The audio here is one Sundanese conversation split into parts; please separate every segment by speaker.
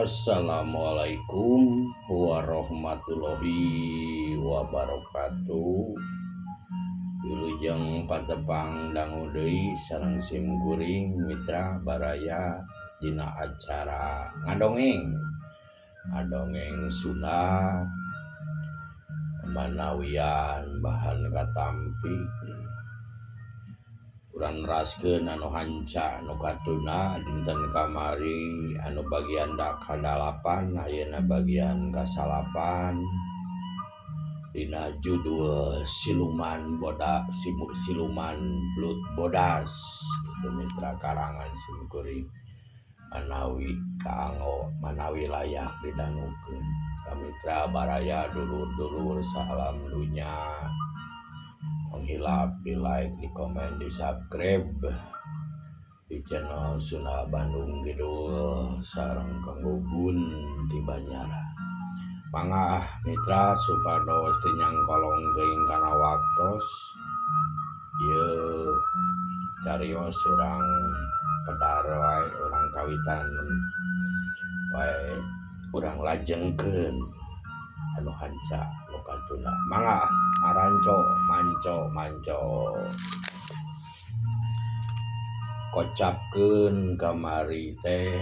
Speaker 1: Assalamualaikum warahmatullahi wabarakatuh. Wilujeng patepang dangu deui sareng sim kuring mitra baraya dina acara ngadongeng. Ngadongeng Sunda manawian bahan katampi urang neraskeun anu hanca nu katuna dinten kamari anu bagian kadalapan ayeuna bagian kasalapan dina judul siluman bodas siluman belut bodas itu mitra karangan sim kuring manawi kaanggo manawi layak didangukeun ka mitra baraya dulur-dulur salam dunya. Tong hilap di like, di komen, di subscribe di channel Sunda Bandung Kidul sareng Kang Gugun di Banjaran. Mangga ah mitra supados teu nyangkolong teuing kana waktos ieu carios urang pedar wae urang kawitan wae urang lajengkeun anu hanca nu katuna. Mangga maranco manco manco kocapkeun kamari teh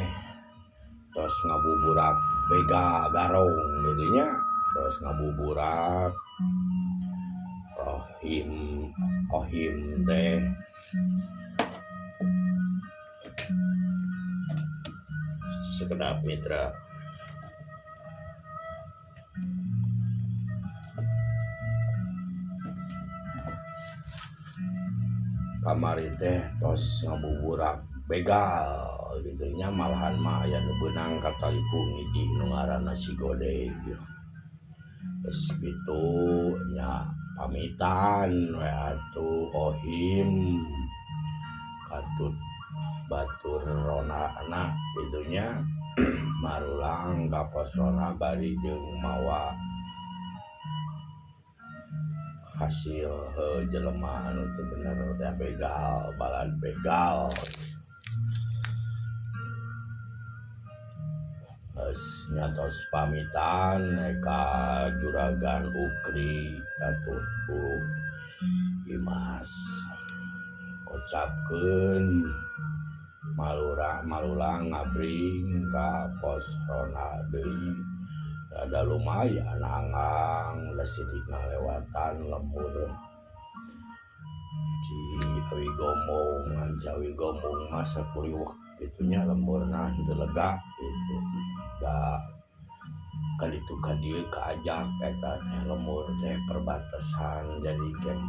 Speaker 1: tos ngabuburak bega garong kitu nya tos ngabuburak ohim ohim teh sekedap mitra. Kamari teh tos ngabuburak begal gitu nya malahan mah aya nu beunang kataliku ngidi nu ngaranna si Godeg. Geus kitu nya pamitan we atuh ohim katut batur ronana kitu nya marulang ka pos ronda bari jeung mawa hasil jelema anu teu bener teh begal balad begal. Geus nya tos pamitan ka juragan Ukri atuh ku Imas kocapkeun malulang ngabring ka pos ronda deui. Rada lumayan anggang da sidik ngalewatan lembur Ci Awi Gombong ngan Ci Awi Gombong mah sakuliwek kitu nya lemburna henteu lega kitu da kaditu ka dieu kaajak eta teh lembur teh perbatasan jadi kem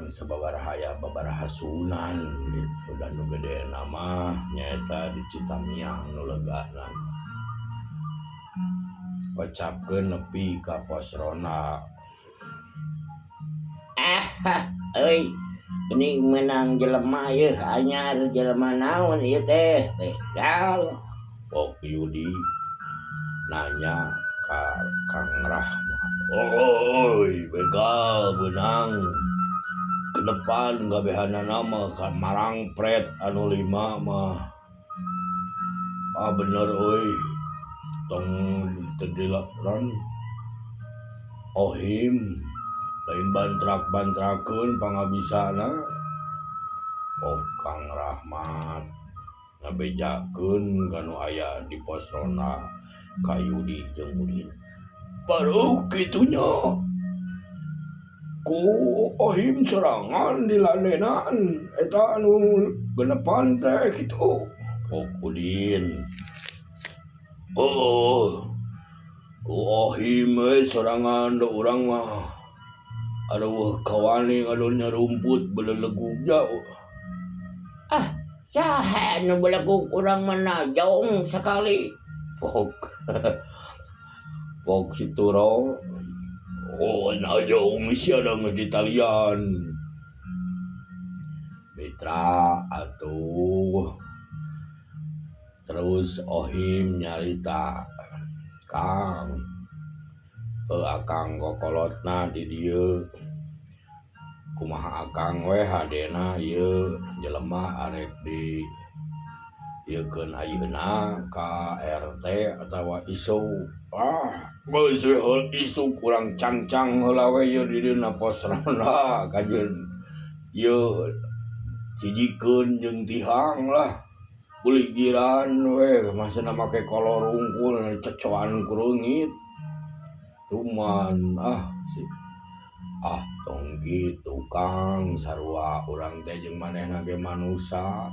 Speaker 1: sababaraha aya babaraha suunan gitu dan nu gedena mah nyaeta di Citamiang nu legana mah. Kocapkeun nepi ka pos ronda.
Speaker 2: Ah euy geuning meunang jelema yeuh anyar jelema naon ieu teh begal.
Speaker 1: Pok Yudi nanya ka Kang Rahmat. Oi begal beunang genepan kabehanana mah ka marangpret anu 5 mah. Ah bener euy tong teu dilaporan ohim lain bantrak-bantrakeun pangabisana. Oh Kang Rahmat ngabejakeun ka nu aya di pos ronda ka Yudi jeung Udin. Baru kitu nya ku ohim sorangan diladenan eta anu genepan teh kitu. Pok Udin. Oh, ku ohim we sorangan da urang mah. Aduh kawani ngadon nyarumput belelegug jauh.
Speaker 2: Ah, saha nu belegug urang mah najong sakali.
Speaker 1: Pok. Pok si Turo. Oh, najong sia da geus ditalian. Mitra atuh. Terus ohim nyarita Kang akang kokolotna di dieu. Kumaha akang we hadena ieu jelema arek di ieukeun ayeuna ka RT atawa isuk. Ah, geus we isuk urang cangcang heula we ieu di dieuna pos ronda kajeun ieu hijikeun jeung tihang lah. Buligiran we masana make kolor unggul cecoan ku reungit. Cuman ah si ah tong kitu Kang sarua urang teh jeung manehna ge manusa.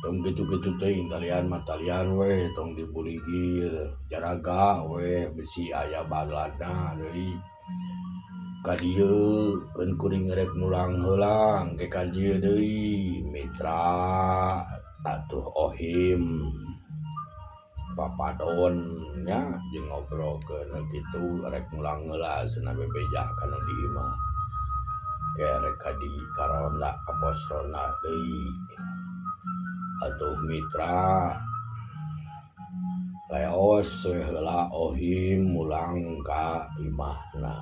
Speaker 1: Tong kitu-kitu teuing talian mah talian we tong dibuligir jaraga we bisi aya baladna deui. Ka dieu keun kuring rek mulang heula engke ka dieu deui mitra atuh ohim papadon nya jeung ngobrolkeun kitu rek mulang heula cenah bebeja ka nu di imah. Ke rek ka di ka ronda ka pos ronda deui. Atuh mitra leos we heula ohim mulang ka imahna.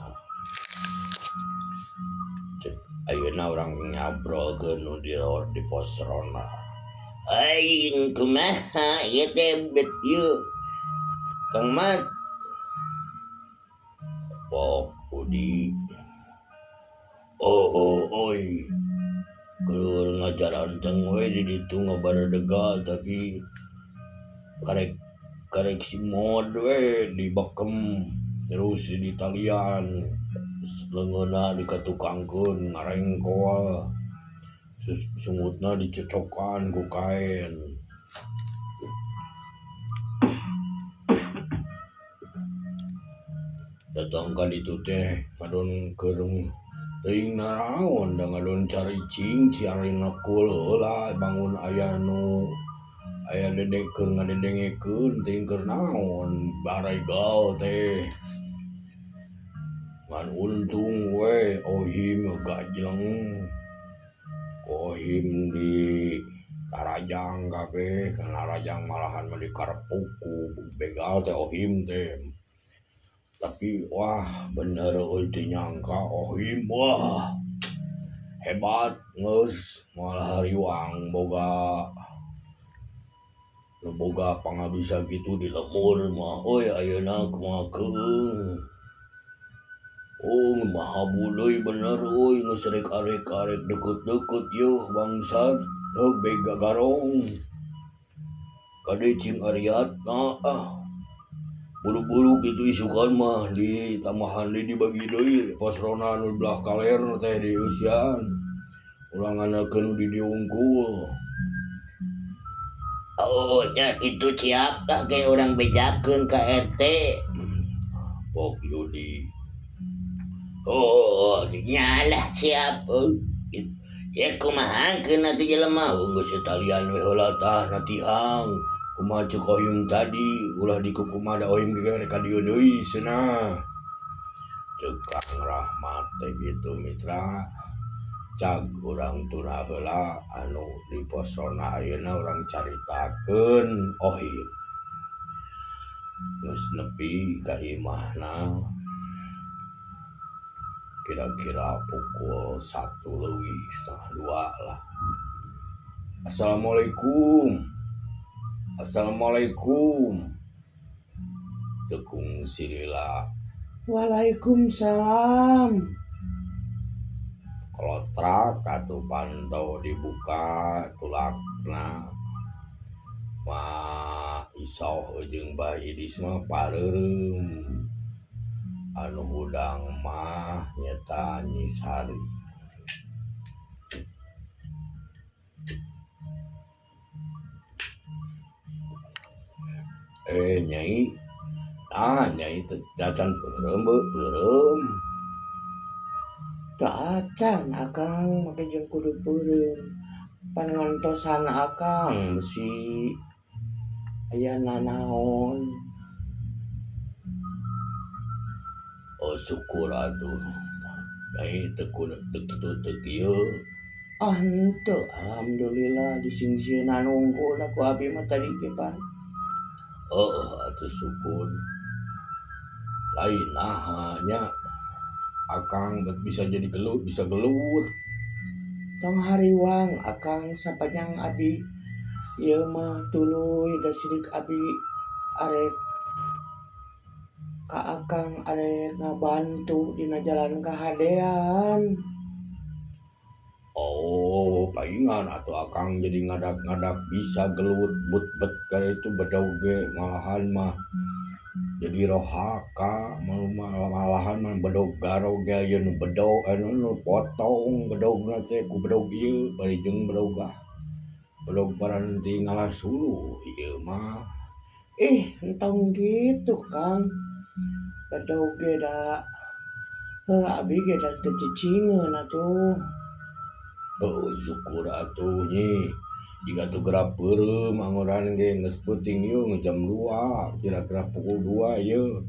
Speaker 1: Ayeuna urang ngabrolkeun nu di pos ronda.
Speaker 2: Aing kumaha ieu teh bet ieu Kang Mat.
Speaker 1: Pok Udi. Oh oh oi. Keur ngajaranteng we di ditu ngabaredegal tapi karek karek si mod we dibekem terus di talian leungeunna dikatukangkeun ngarengkol sungutna dicocokan ku kain. Datang ka ditu teh ngadon keur teuing naraon da ngadon caricing cari nekul heula bangun aya nu aya dedek keur ngadedengekeun teuing keur naon baregal teh. Ngan untung we ohim gajleng ohim di tarajang kabeh kana rajang malahan mah dikarepuk ku begal teh ohim teh. Tapi wah bener euy teu nyangka ohim wah hebat geus malah hariwang boga nu boga pangabisa kitu di lembur mah euy ayeuna kumaha keung. Oh maha deui bener euy geus rek arek-arek deukeut-deukeut yeuh bangsat heug bega garong. Kade cing ariatna ah buru-buru kitu isukan mah ditambahan deui dibagi deui pos ronda nu belah kaler teh dieusian. Ulah nganakeun di dieu unggul.
Speaker 2: Oh nya kitu siap lah ge urang bejakeun ka RT.
Speaker 1: Pok Yudi.
Speaker 2: Oh, nyalah siap. Oh, ya kumaha keun atuh jelema.
Speaker 1: Oh, geus talian we heula tah na tihang. Kumaha ceuk ohim tadi ulah dikukumaha da ohim ge rek ka dieu deui cenah. Ceuk Kang Rahmat teh kitu mitra. Cag urang tuna heula anu di pos ronda ayeuna urang caritakeun ohim. Geus nepi ka imahna kira-kira pukul 1 leuwih setengah dua lah. Assalamualaikum. Assalamualaikum. Tekung silila.
Speaker 2: Waalaikumsalam.
Speaker 1: Kolotrak atuh pantau dibuka tulakna. Ma Isoh jeung Bah Idis mah pareureum. Anu hudang mah nyeta Nyi Sari. Nyai. Ah, nyai teh dacan peureum beuh peureum.
Speaker 2: Teu acan akang make jeung kudu peureum. Pan ngantosan akang besi aya nanaon.
Speaker 1: Oh syukur atuh. Nyai teu kudu teu kitu teu kieu.
Speaker 2: Ah henteu, alhamdulillah disingsieunan unggul ku abi mah tadi ge pan.
Speaker 1: Heueuh atuh syukur. Lain naha nya. Akang bet bisa jadi gelut, bisa gelut.
Speaker 2: Tong hariwang akang sapanjang abi ieu mah tuluy da sidik abi arek ka akang arek ngabantu dina jalan kahadean.
Speaker 1: Oh, paingan atuh akang jadi ngadak-ngadak bisa gelut but-bet kali itu bedog ge malahan mah jadi rohaka malahan mah bedog garog ge aya nu bedog anu nu potong bedogna teh ku bedog ieu bari jeung bedog ah bedog paranti ngalasuluh ieu mah.
Speaker 2: Ih, entong kitu Kang. Bedog ge da heuh abi ge da teu cicingeun atuh.
Speaker 1: Oh, syukur atuh nyi. Jika tuh gerak peureum angoran ge geus peuting ieu jam 2, kira-kira pukul 2 ieu.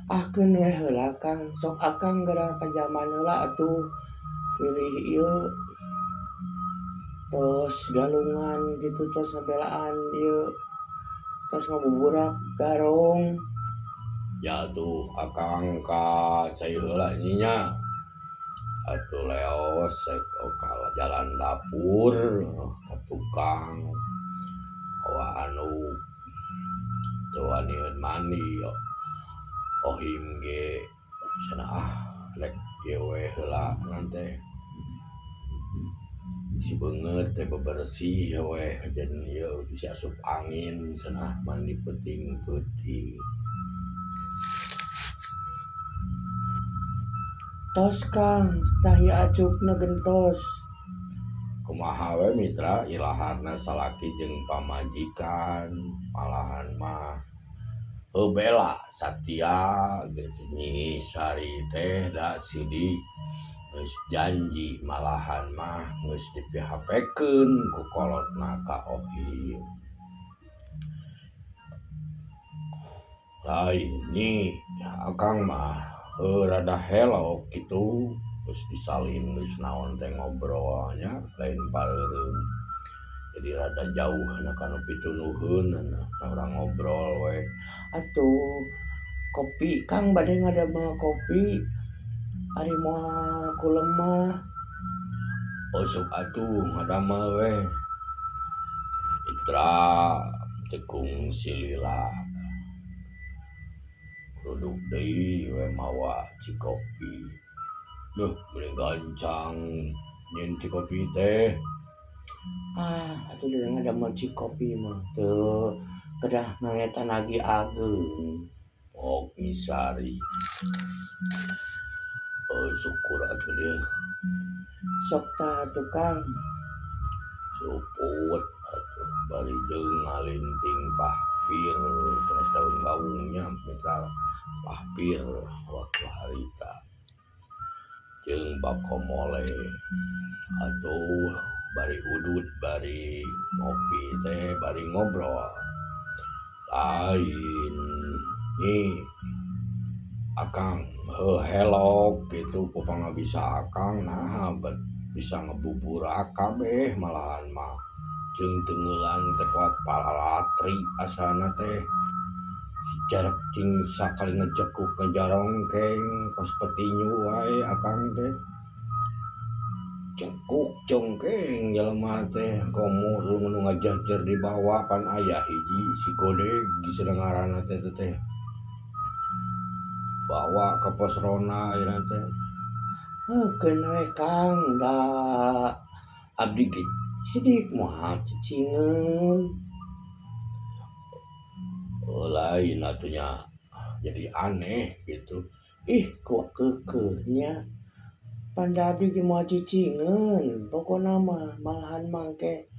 Speaker 2: Ah keun we heula Kang, sok akang geura ka jaman heula atuh. Pilih ieu tos galungan gitu tos ngabelaan ieu. Tos ngabuburak garong.
Speaker 1: Ya atuh akang ka cai heula nyi nya. Atuh leos ka jalan dapur ka tukang bawa anu teu waniun mandi ohim ge cenah ah rek ieu we heula teh si beungeut teh bebersih we jeung ieu bisi asup angin cenah mandi peuting-peuting.
Speaker 2: Tos Kang, tah ieu acukna gentos.
Speaker 1: Kumaha we mitra ilaharna salaki jeung pamajikan malahan mah heuh bela satia gitu Nyi Sari teh da sidik geus janji malahan mah geus dipihapekeun ku kolotna ka Ohim. Lain nyi akang mah rada helok kitu geus disalin geus naon teh ngobrolnya lain pareureum. Jadi rada jauh na kana pitunuheun na urang ngobrol we.
Speaker 2: Atuh kopi Kang bade ngadamel kopi ari moal kulemah.
Speaker 1: Oh sok atuh ngadamel we. Mitra teu kungsi lila. Duduk deui we mawa cikopi. Duh, meuni gancang nyeun cikopi teh.
Speaker 2: Ah, atuh deui ngadamel cikopi mah teu kedah ngangetan lagi ageung.
Speaker 1: Pok Nyi Sari. Oh, syukur atuh dia.
Speaker 2: Sok tah atuh Kang.
Speaker 1: Seruput atuh bari jeung ngalinting pahpir sanes daun gawungnya mitra pahpir waktu harita. Jeung bakomole atuh bari udud bari ngopi teh bari ngobrol. Lain nyi akang heuh helok kitu ku pangabisa akang naha bet bisa ngebuburak kabeh malahan mah jeung tengeulan teh kuat palalatri asalna teh si jarak cing sakali ngejekuk ngejarongkeng kos petinju wae akang teh cengkuk congkeng jelema teh komo nu ngajajar di bawah pan aya hiji si godeg geus ngaranna teh teh bawa ke pos ronda ayeuna teh.
Speaker 2: Heukeun we Kang da abdi ge sidik moal cicingeun.
Speaker 1: Oh, lain atunya jadi aneh gitu.
Speaker 2: Ih ku keukeuh nya panda abdi ge moal cicingeun pokona mah malahan mangke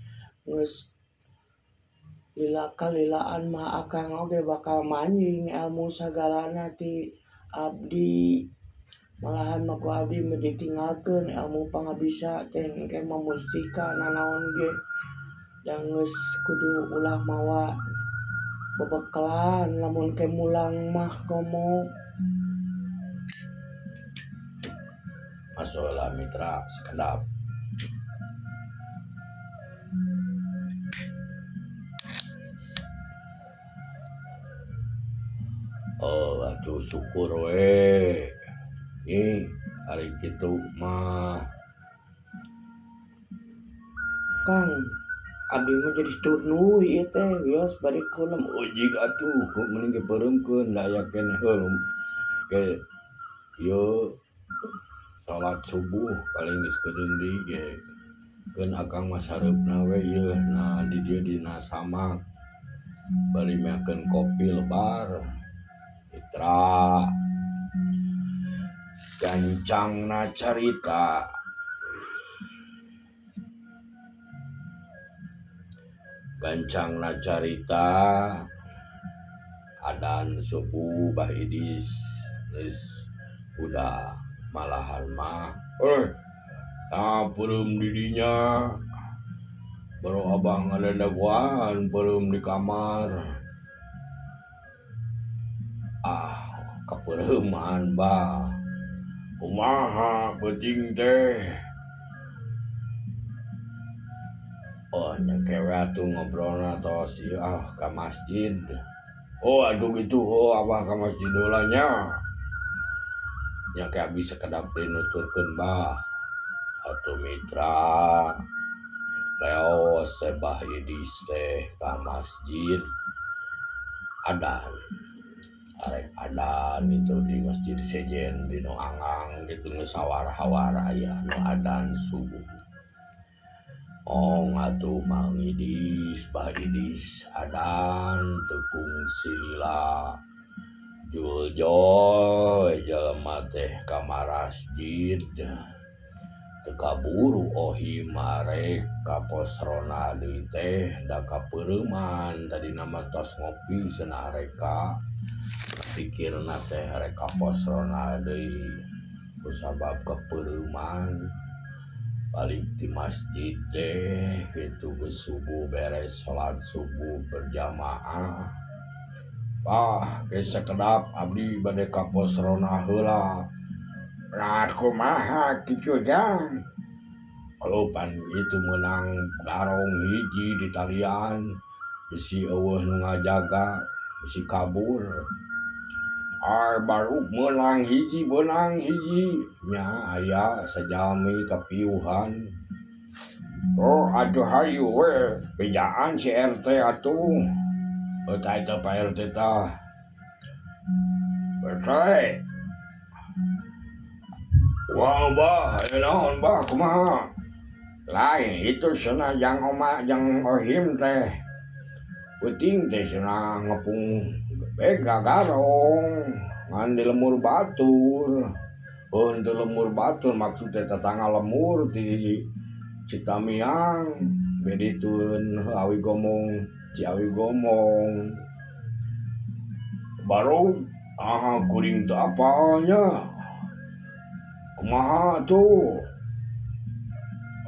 Speaker 2: geus lila kalilaan mah akang oge bakal manjing ilmu sagalana ti abdi. Malahan mah ku abdi mah ditinggalkeun ilmu pangabisa teh engke mah mustika nanaon ge da geus kudu ulah mawa bebekalan lamun ke mulang mah komo.
Speaker 1: Masalah mitra sekedap. Oh, atuh syukur we. Nyi Ari kitu mah.
Speaker 2: Kang, abdi mah jadi tunduh ieu teh wios bade kulem.
Speaker 1: Ujig atuh ku mending dipeureumkeun da aya keneh heuh ke ieu salat subuh paling geus keudeung deui ge. Keun akang mah sareupna we ieu na di dieu dina samak bari meakeun kopi lebar mitra gancangna carita. Gancangna carita adan subuh Bah Idis geus udah malahan mah tah peureum di dinya baru abah ngadandaguan peureum di kamar. Ah kapeureuman bah kumaha peuting teh. Oh nya kewe atuh ngobrolna tos ieu ah ka masjid. Oh aduh gitu oh abah ka masjid heula nya. Nya ke abdi sakedap deui nuturkeun bah. Atuh mitra leos Bah Idis teh ka masjid adan. Arek adan itu di masjid sejen di nu anggang gitu geus hawar-hawar aya nu adan subuh. Ong atuh Mang Idis Bah Idis adan teu kungsi lila juljol jelema teh ka masjid teu kaburu ohi marek ka pos ronda deui teh da kapeureuman tadina mah tos ngopi cenah rek ka pikirna teh rek ka pos ronda deui kusabab kapeureuman. Balik di masjid teh kitu geus subuh beres salat subuh berjamaah. Ah geus sakedap abdi bade ka pos ronda heula. Lah kumaha kitu jang? Kalau pan itu meunang garong hiji di talian bisi eueuh nu ngajaga bisi kabur. Ar baru meunang hiji nya aya sajami kapiuhan. Oh aduh hayu we bejaan si RT atuh. Tah eta Pak RT tah. RT. Wah bah, aya naon bah kumaha? Lain itu cenah jang oma jang ohim teh. Peuting teh cenah ngepung bega garong ngan di lemur batur. Oh di lemur batur maksud teh tetangga lemur di Citamiang beditun awi gomong Ciawi gomong. Baru aha kuring teu apalnya. Kumaha tuh?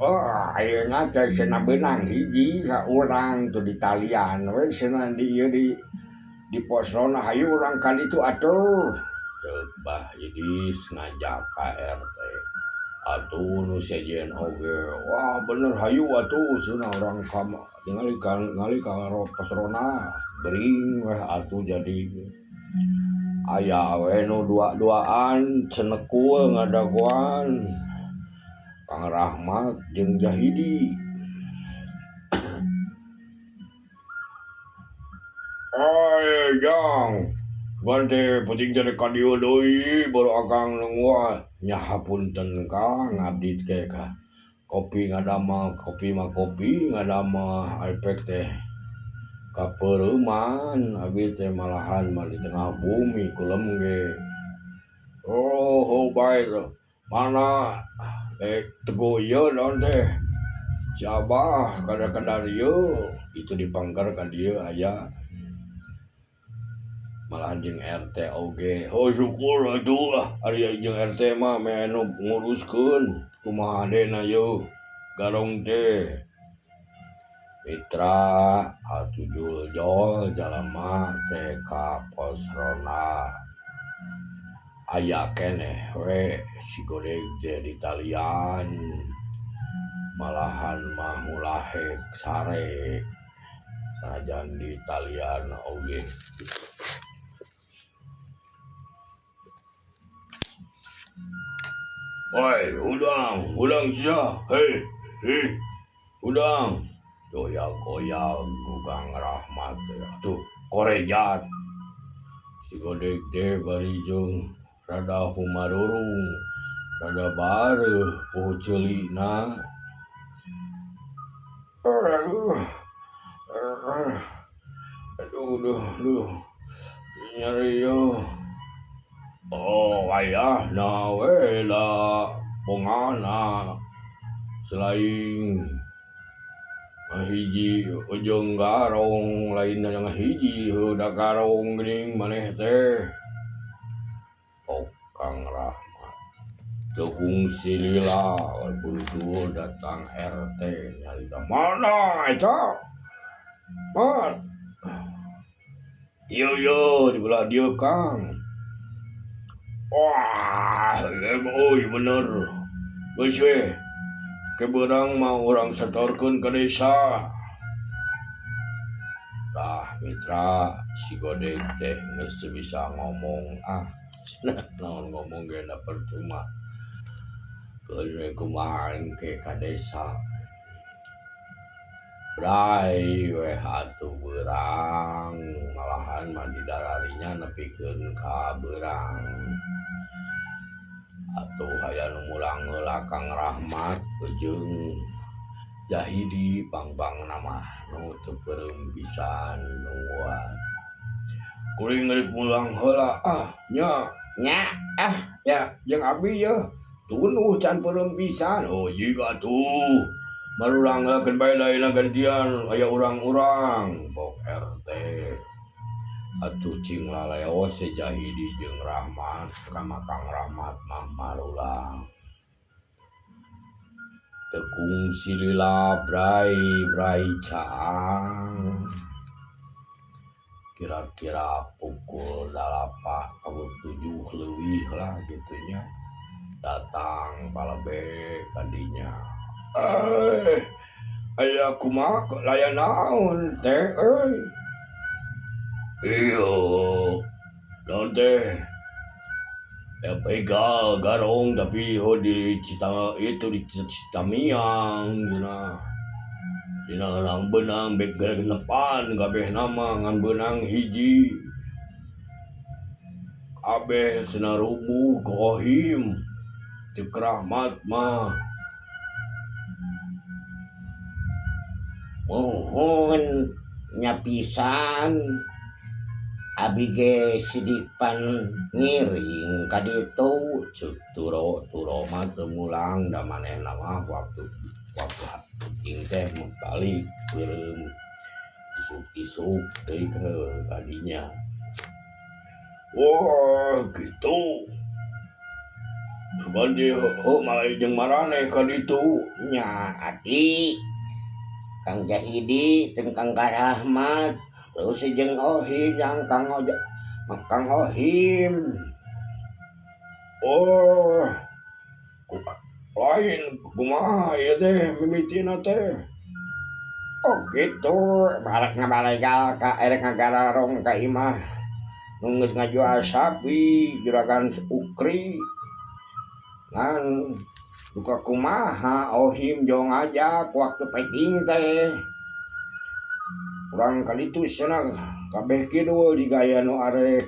Speaker 1: Oh, ayeuna teh cenah beunang hiji saurang tuh di talian we cenah di ieu di pos ronda hayu urang ka ditu atuh. Ceuk Bah Idis ngajak ka RT. Atuh nu sejen oge. Wah bener hayu atuh cenah urang ka ningali ka ningali ka pos ronda bering weh atuh jadi aya we nu dua-duaan cenekul ngadagoan Kang Rahmat jeung Jahidi. Ay jang ganti penting teh ka dieu deui baru akang nungguan nya hapunten Kang abdi teh ka kopi ngadamel kopi mah kopi ngadamel efek teh kapeureuman abdi teh malahan mah di tengah bumi kulem ge. Oh baik mana tego ieu naon teh si abah kadar-kadar ieu itu dipangker ka dieu aya malahan jeung RT oge. Oh syukur atuh lah ari jeung RT mah meh nu nguruskeun kumaha dena ieu garong teh. Mitra atuh juljol jalema teh ka pos ronda aya keneh we si goreng teh di talian malahan mah mulahek sare sanajan di talian oge. Woi, hudang, hudang sia. Hei, hei, hudang. Goyang-goyang ku Kang Rahmat teh. Atuh korejat. Si Godeg teh bari jeung rada humarurung, rada bareuh poho ceulina. Aduh, aduh, aduh, aduh, nyeri yo. Oh, wayahna we da pongana selain ngahiji ujung garong lain ngahiji heuh da garong geuning maneh teh. Oh, Kang Rahmat teu kungsi lila buru datang RT nyarita mana eta? Mat. Ieu ieu di belah dieu Kang. Wah, euy bener. Geus we. Ke beurang mah urang setorkeun ka desa. Tah mitra si Godeg teh geus teu bisa ngomong ah. Naon ngomong ge da percuma. Keun we kumaha engke ka desa. Bray we atuh beurang malahan mah di dararinya nepikeun ka beurang. Atuh aya nu mulang heula Kang Rahmat jeung Jahidi pang-pangna mah nu teu peureum pisan nungguan. Kuring rek mulang heula ah nya
Speaker 2: Nya ah
Speaker 1: nya jeung abdi yeuh tunduh can peureum pisan. Oh jiga atuh marurang heula bae da ayeuna gantian aya urang-urang bok RT. Atuh cing laleos si Jahidi jeung Rahmat kama Kang Rahmat mah marulang. Teu kungsi lila bray bray caang. Kira-kira pukul 8 atau 7 leuwih lah gitu nya. Datang palebe kadinya. Aya kumaha laya naon teh euy. Iyo, naon teh? Ya begal garong tapi ho di Cita itu di Citamiang cenah. Dina urang beunang bek genepan kabeh nama ngan beunang hiji. Kabeh cenah rubuh ku Ohim. Ceuk Rahmat mah.
Speaker 2: Muhun nya pisan abi ge sidik pan ngiring ka ditu
Speaker 1: ceuk Turo. Turo mah teu mulang da manehna mah waktu penting teh balik beureum isuk-isuk deui ka dinya. Wah kitu. Sugan teh heuh malah jeung maraneh ka ditu.
Speaker 2: Nya abdi Kang Jahidi jeung Kang Rahmat terus jeung Ohim yang Kang Oja Kang Ohim.
Speaker 1: Oh, lain kumaha ieu teh mimitina teh.
Speaker 2: Oh gitu, barek ngabalegal ka erek ngagararong ka imah. Nu geus ngajual sapi juragan Ukri. Ngan duka kumaha Ohim jong ngajak waktu packing teh. Urang kaditu cenah kabeh kidul jiga aya nu arek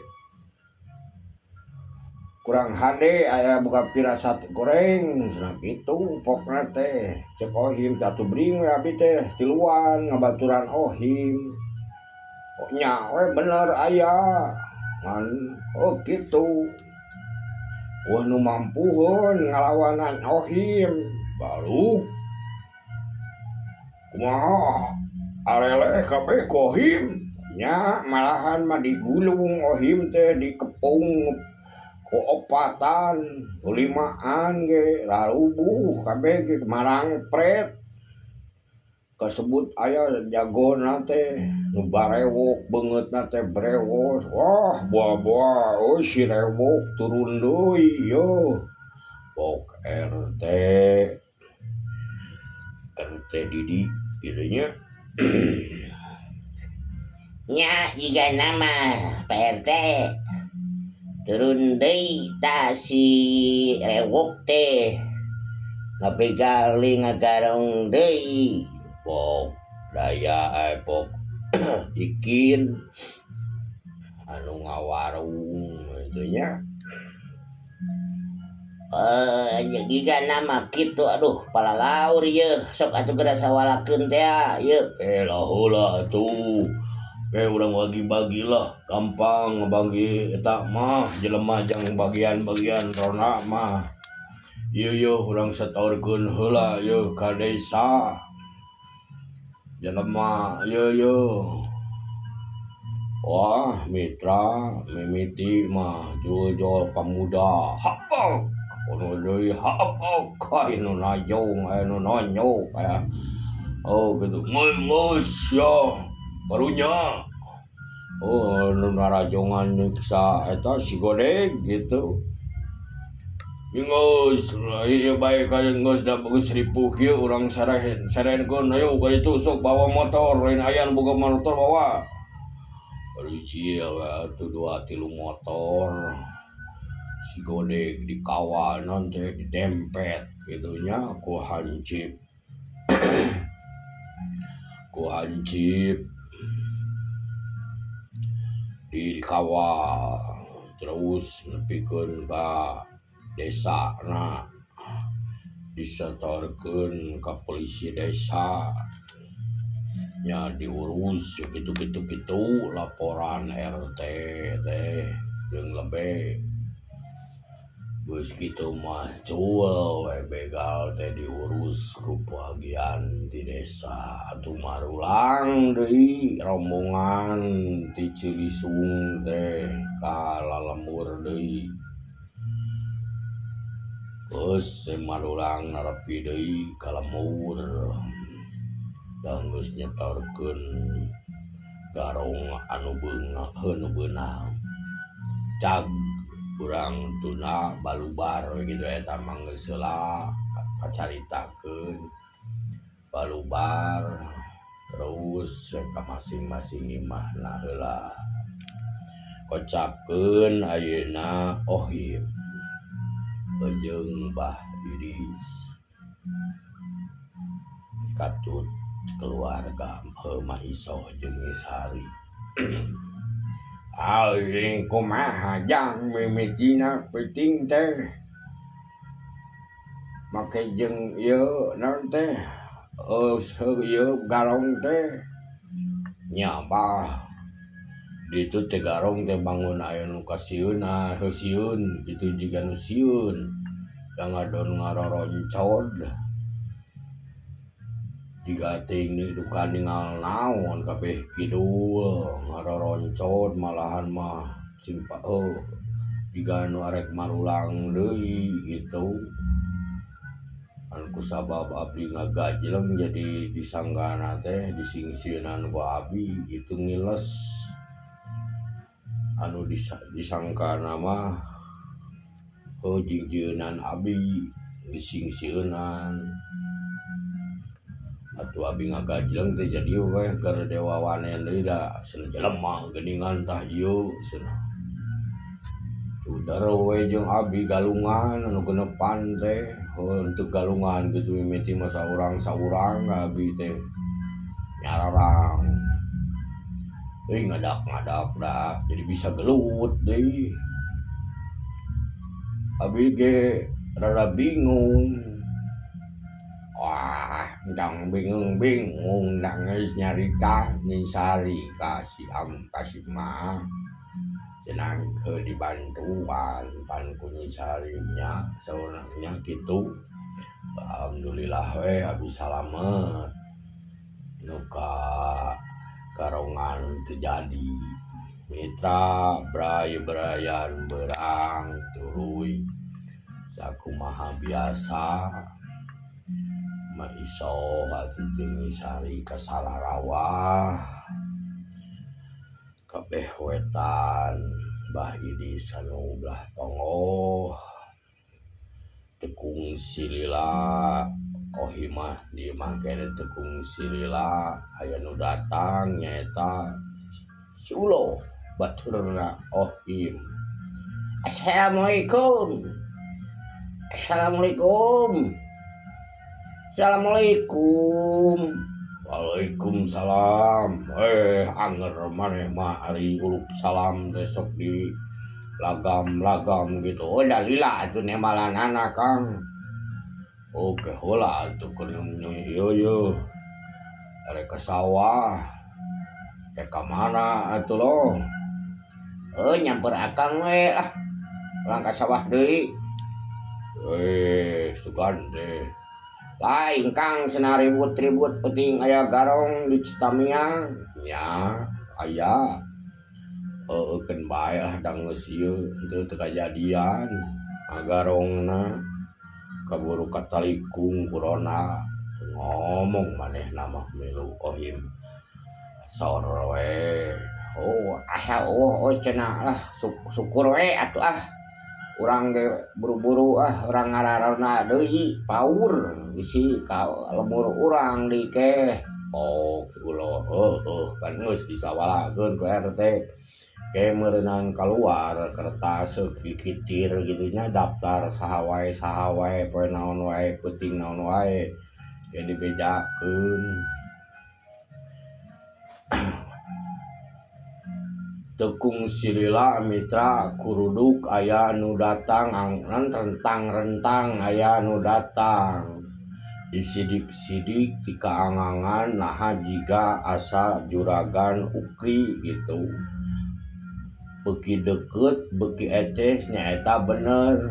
Speaker 2: kurang hade aya buka pirasat goreng cenah kitu pokna teh. Cek Ohim teh atuh bring we abi teh tiluan ngabaturan Ohim. Oh nya we bener aya. Ngan oh kitu. Wah nu mampuheun ngalawanan Ohim
Speaker 1: baru kumaha areleh kabeh ku Ohim
Speaker 2: nya malahan mah digulung Ohim teh dikepung ku opatan ku limaan ge rarubuh kabeh ge marangpret kasebut aya jagona teh nu barewok beungeutna teh brewos.
Speaker 1: Wah buah-buah euy si rewok turun deui yo. Bok RT RT Didi kitu nya.
Speaker 2: Nya jigana mah Pak RT
Speaker 1: Turun deui tah si rewok teh ngabegal deui ngagarong deui pok daya pok ikin anu ngawarung kitu nya. Jigana mah kitu aduh palalaur ieu sok atuh geura sawalakeun teh ieu. Lah heula atuh. Urang bagi-bagi lah gampang bagi eta mah jelema jang bagian-bagian ronda mah. Ieu yeuh urang satorkeun heula yeuh ka desa. Jelema ieu yeuh. Wah mitra mimiti mah jol-jol pamuda hapok anu deui hapok aya nu najong aya nu nonyok aya oh kitu geus ya karunya oh nu narajongan nyiksa eta si godeg gitu geus ieu bae ka geus da geus ripuh kieu urang sarehenkeun hayu ka ditu sok bawa motor lain aya nu boga motor bawa. Hiji atuh dua tilu motor si godeg dikawanan teh didempet kitu nya ku hancip ku hancip dikawal terus nepikeun ka desana disetorkeun ka polisi desa nya diurus kitu kitu kitu laporan RT teh jeung lebe geus kitu mah cul we begal teh diurus ku bagian ti desa atuh marulang deui rombongan ti Cilisung teh ka lalembur deui geus marulang narepi deui ka lembur da geus nyetorkeun garong anu beunang cag urang tuna balubar kitu eta mah geus heula kacaritakeun balubar terus ka masing-masing imahna heula kocapkeun ayeuna Ohim jeung Bah Idis katut keluarga Mak Isoh jeung Sari. Aing kumaha jang mimitina peuting teh make jeung ieu naon teh ieu garong teh nya bah ditu teh garong teh bangun aya nu kasieunna heuh kitu jiga nu sieun da ngadon ngaroroncod jiga teuing duka ningal naon kabeh kidul ngaroroncod malahan mah cing jiga nu arek marulang deui kitu anu kusabab abdi ngagajleng jadi disanggana teh disingsieunan ku abi itu ngiles anu disangkana mah heuh jingjeunan abi disingsieunan atuh abi ngagajleng teh jadi weh keur dewa wanen deui da cenah jelema geuningan tah ieu cenah tudar we jeung abi galungan anu genepan teh heuh teu galungan kitu mimiti mah saurang-saurang ka abi teh nyararang euy ngadak-ngadak da jadi bisa gelut deui abi ge rada bingung. Wah, endang bingung-bingung da geus nyarita Nyi Sari ka si Am ka si Mah cenah keur dibantuan pan ku Nyi Sari nya saurang nya kitu. Alhamdulillah we abi salamet nu ka garongan teu jadi. Mitra bray-brayan beurang tuluy sakumaha biasa Mak Isoh atuh jeung Nyi Sari ka Salarawah kabeh wetan Bah Idis anu belah tonggoh tekung silila Ohi mah di imah keneh tekung silila aya nu datang nyaeta si Uloh baturna Ohim. Assalamualaikum. Assalamualaikum. Assalamualaikum. Waalaikumsalam. Anger maneh mah ari uluk salam teh sok di lagam-lagam gitu. Oh, da lila atuh nembalanana Kang. Oke heula atuh keur ieu yeuh. Rek ka sawah. Rek ka mana atuh loh. Nyamper akang we lah. Urang ka sawah deui. Sugan teh. Lain Kang cenah ribut-ribut penting aya garong di Citamiang. Nya aya. Heueuh keun bae lah da geus ieu henteu teu kajadian. Garongna kaburu katalikung corona. Teu ngomong manehna mah milu ohim. Sor we. Oh, asa oh cenah lah syukur we atuh ah. Urang ge buru-buru ah urang ngararonda deui paur bisi ka lembur urang deui keh. Oh ulah heueuh pan geus disawalakeun ku RT. Ke meureunan kaluar kertas kikitir gitu nya daftar saha wae poe naon wae peuting naon wae ke dibejakeun. Teu kungsi lila mitra kuruduk aya nu datang rentang-rentang aya nu datang disidik-sidik ti kaangangan naha jiga asa juragan ukri gitu. Beuki deukeut beuki eces nyaeta bener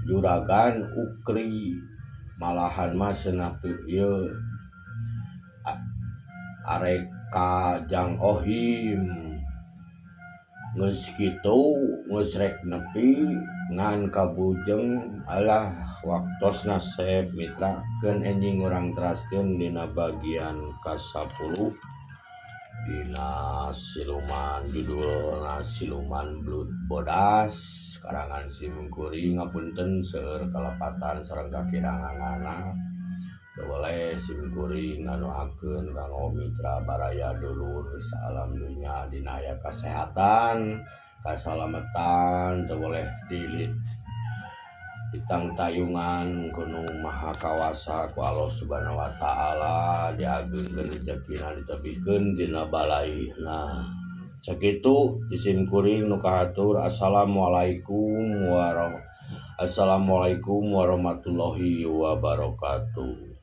Speaker 1: juragan ukri malahan mah cenah teu ieu arek ka Jang Ohim. Geus kitu geus rek nepi ngan kabujeng alah waktosna seep mitra keun enjing urang teraskeun dina bagian ka-10 dina siluman judulna Siluman Belut Bodas karangan simkuring ngapunten seueur kalepatan sareng kakiranganana. Teu weleh simkuring ngadoakeun kanggo mitra baraya dulur saalam dunya dina aya kasehatan, kasalamatan, teu boleh ditangtayungan ku Nu Maha Kawasa ku Allah Subhanahu wa taala diagungkeun rejekina ditebihkeun tina balaihna. Sakitu di simkuring nu kahatur. Assalamualaikum warahmatullahi wabarakatuh.